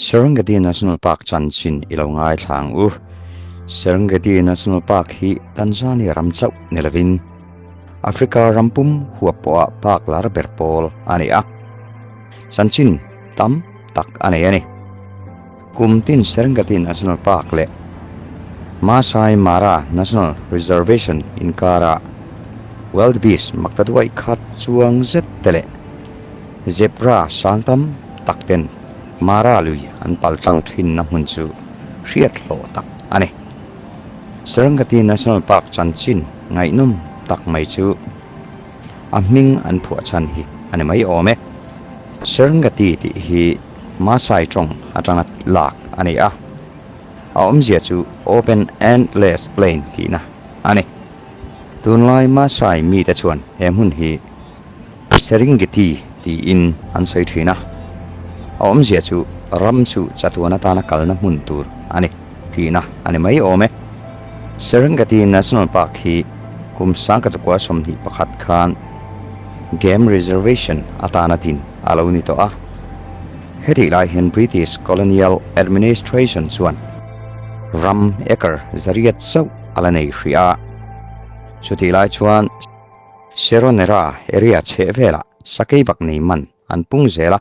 Serengeti National Park chanchin i lo ngaithla ang u. Serengeti National Park hi Tanzania ram chauh ni lovin Africa ram pum huap pawha park lar ber pawl a ni a. Chanchin tam tak a nei a ni. Kum tin Serengeti National Park leh Maasai Mara National Reservation inkara wildebeest maktaduai khat chuang zet te leh zebra sang tam tak ten Mara lui an pal tlang thinna hmun chu hriat hlawh tak a ni. Serengeti National Park chanchin ngaihnawm tak mai chu a hming an phuah chhan hi a ni mai awm e. Serengeti tih hi Maasai tawng atanga lak a ni a, a awmzia chu Open Endless Plain tihna a ni. Tunlai Maasai mite chuan he hmun hi Serengeti tiin an sawi thin a, a awmzia chu ram chu chatuan atana kalna hmun tur a ni tihna a ni mai awm e. Serengeti National Park hi kum sangkachakua 21 khan Game Reservation atana din a lo ni tawh a. Hetih lai hian British Colonial Administration chuan ram acre zariat chauh a la nei hrih a. Chutih lai chuan Seronera area chheh velah sakei bak nei man an pung zel a.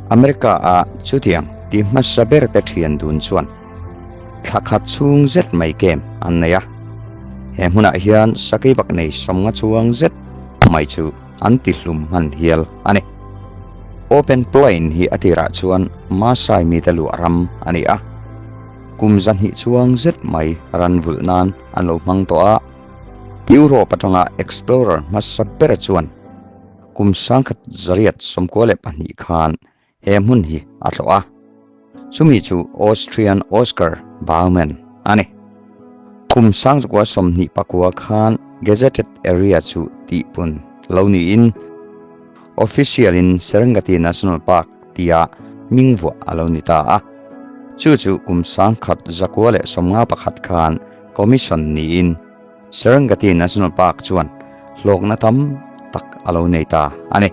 America ah chutiang ti hmasa ber te thian dun chuan thla khat chhung zet mai kem an nei a. He hmunah hian sakei bak nei sawmnga chuang zet mai chu an ti hlum hman hial a ni. Open Plain hi a tirah chuan Maasai mite luah ram a ni a. Kum zahnih chuang zet mai ran vulh nan an lo hmang tawh a. Europe atanga explorer hmasa ber chuan kum 1992 khan he hmun hi a tlawh a. Chumi chu Austrian Oscar Baumann a ni. Kum 1929 khan Gazetted Area chu tihpun lo niin official in Serengeti National Park tia hming vuah a lo ni ta a. Chu chu kum 1951 khan Commission niin Serengeti National Park chuan hlawkna tam tak a lo nei ta a ni.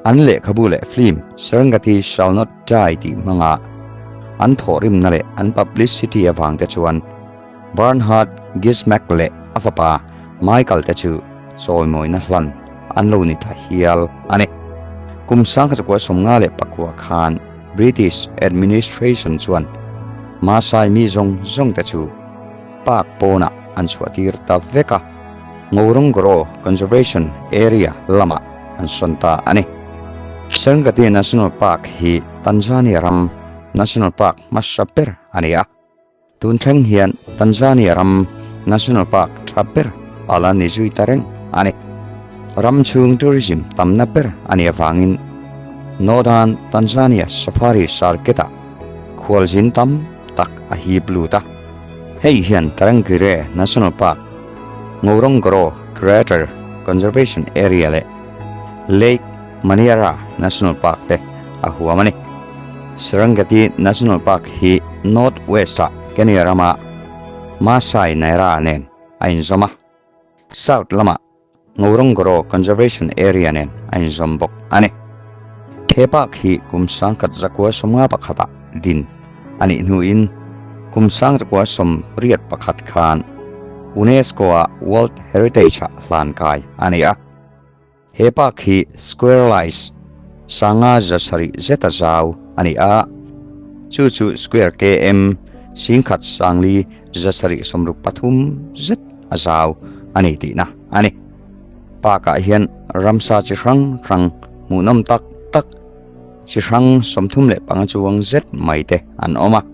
An lehkhabu leh film Serengeti Shall Not Die tih hmanga an thawhrimna leh an publicity avang te chuan Bernhard Gismack leh a fapa Michael te chu chawimawina hlan an lo ni ta hial a ni. Kum 1959 khan British administration chuan Maasai mi zawng zawng te chu park pawnah an chhuahtir ta vek a, Ngorongoro Conservation Area lamah an sawn ta a ni. Serengeti National Park hi Tanzania ram National Park hmasa ber a ni a, tun thleng hian Tanzania ram National Park tha ber a la ni zui ta reng a ni. Ram chhung tourism tamna ber a nih avangin Northern Tanzania Safari Circuit-ah khualzin tam tak a hip lut a. Hei hian Tarangire National Park, Ngorongoro Crater Conservation Area leh Lake Manyara National Park te a huam a ni. Serengeti National Park hi North West-ah Kenya rama Maasai Naira nen a inzawm a, South lamah Ngorongoro Conservation Area nen a inzawm bawk a ni. He park hi kum 1951-ah din a nih hnuin kum 1981 khan UNESCO-a World Heritage-ah hlan kai a ni a. He park hi square lines sanga zasarih zeta zau a ni a, chu chu square km singkhat sangli zasarih sawmruk pathum zet a zau a ni tihna a ni. Park-ah hian ramsa chi hrang hrang hmuhnawm tak tak chi hrang 35 chuang zet mai te an awm a,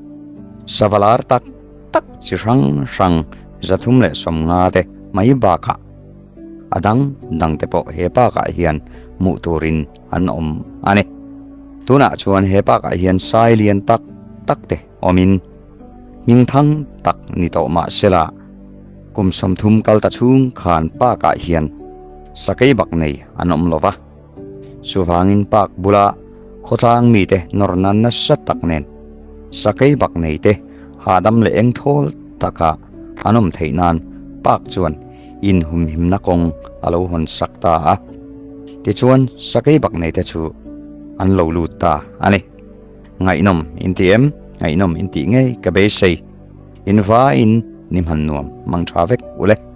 sava lar tak tak chi hrang hrang 350 te mai bakah A dang dang te pawh he park ah hian hmuh turin an awm a ni. Tunah chuan he park ah hian sai lian tak tak te awmin hming thang tak ni tawh mah sela kum 30 kal ta chhung khan park ah hian sakei bak nei an awm lo va. Chuvangin park bula khawtlang mite nawrna nasa tak nen sakei bak nei te hahdam leh eng thawl taka an awm theih nan park chuan inhumhimna kawng a lo hawn sak ta a. Tichuan, sakei bak neite chu an lo lut ta a ni. Ngaihnawm inti em? Ngaihnawm intih ngei ka beisei. In vaiin ni hman nuam mang tha vek ule.